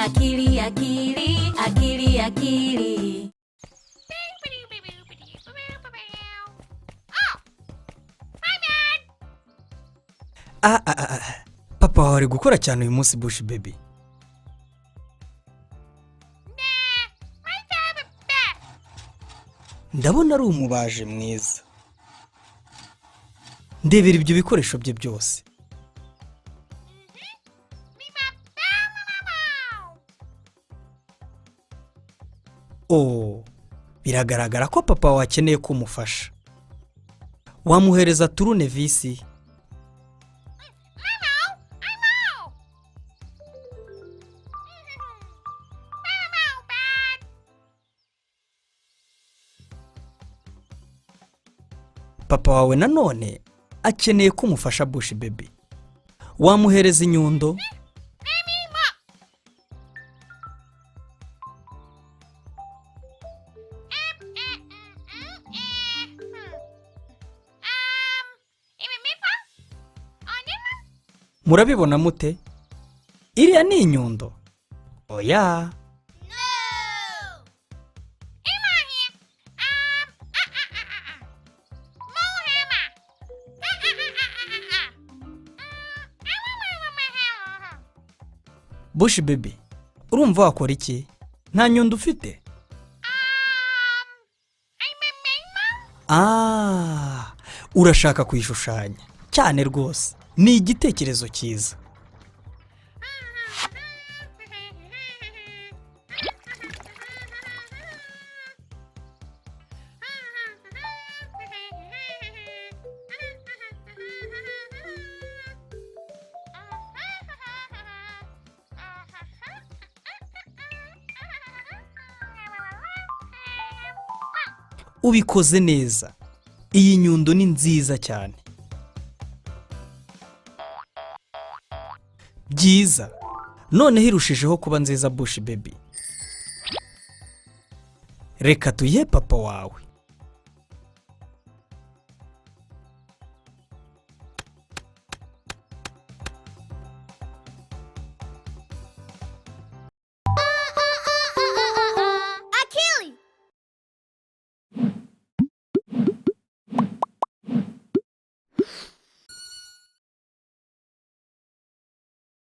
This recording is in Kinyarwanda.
Akili, akili, akili, akili. Ah, ah, ah, ah. Papa wawe ari gukora cyane uyu munsi, Bush Baby. Ndabona ari umubaji mwiza. Ndebera ibyo bikoresho bye byose. Oh, biragaragara ko papa wawe akeneye ko umufasha. Wamuhereza turunevisi? Papa wawe nanone akeneye ko umufasha, Bush Baby. Wamuhereza inyundo? Murabibona mute? Iriya ni inyundo? Oya. Bush Baby, urumva wakora iki? Nta nyundo ufite? Ah, urashaka kuyishushanya cyane rwose. Ni igitekerezo cyiza. Ubikoze neza. Iyi nyundo ni nziza cyane. Byiza, noneho irushijeho kuba nziza, Bush Baby. Reka tuyihe papa wawe.